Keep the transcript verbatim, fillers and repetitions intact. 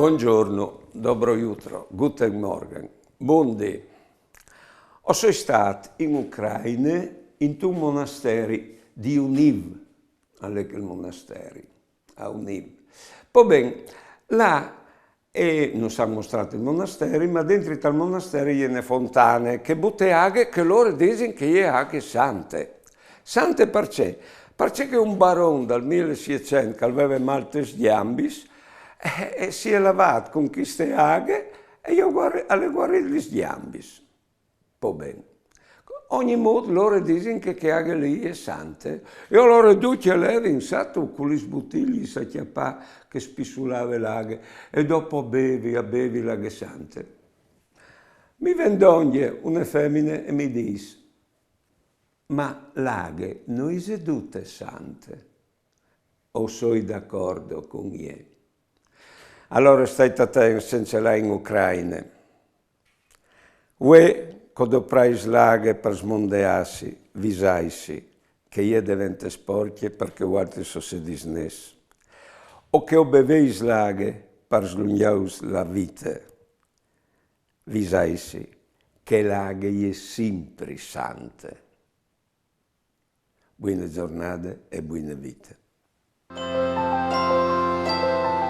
Buongiorno, dobro jutro, guten Morgen, bundì. O soi stât in Ucraine, intun monasteri di Univ, al è chel monasteri, a Univ. Po ben, là, e nus àn mostrât il monasteri, ma dentri tal monasteri e je une fontane che e bute aghe che lôr a disin che e je aghe sante. Sante parcè? Parcè che un baron dal mil e sietcent che al veve mâl tes gjambis, eh, eh, si è lavât cun cheste aghe e i è guari-, al è guarît lis gjambis. Po ben. Ognimût lôr a disin che chê aghe li e je sante. E alore ducj a levin, sâstu, cu lis butilis a cjapâ che e spissulave la aghe, e dopo a bevi, a bevi la aghe sante. Mi ven dongje une femine e mi dîs: Ma la aghe no ise dute sante? O soi d'acordo cun jê. Alore stait atents cence lâ in Ucraine. Vuê, che o doprais la aghe par smondeâsi, visaitsi che jê e devente sporcje parcè che voaltris o sês disnêts. O che o beveis la aghe par slungjâus la vite, visaitsi che la aghe e je simpri sante. Buine zornade e buine vite.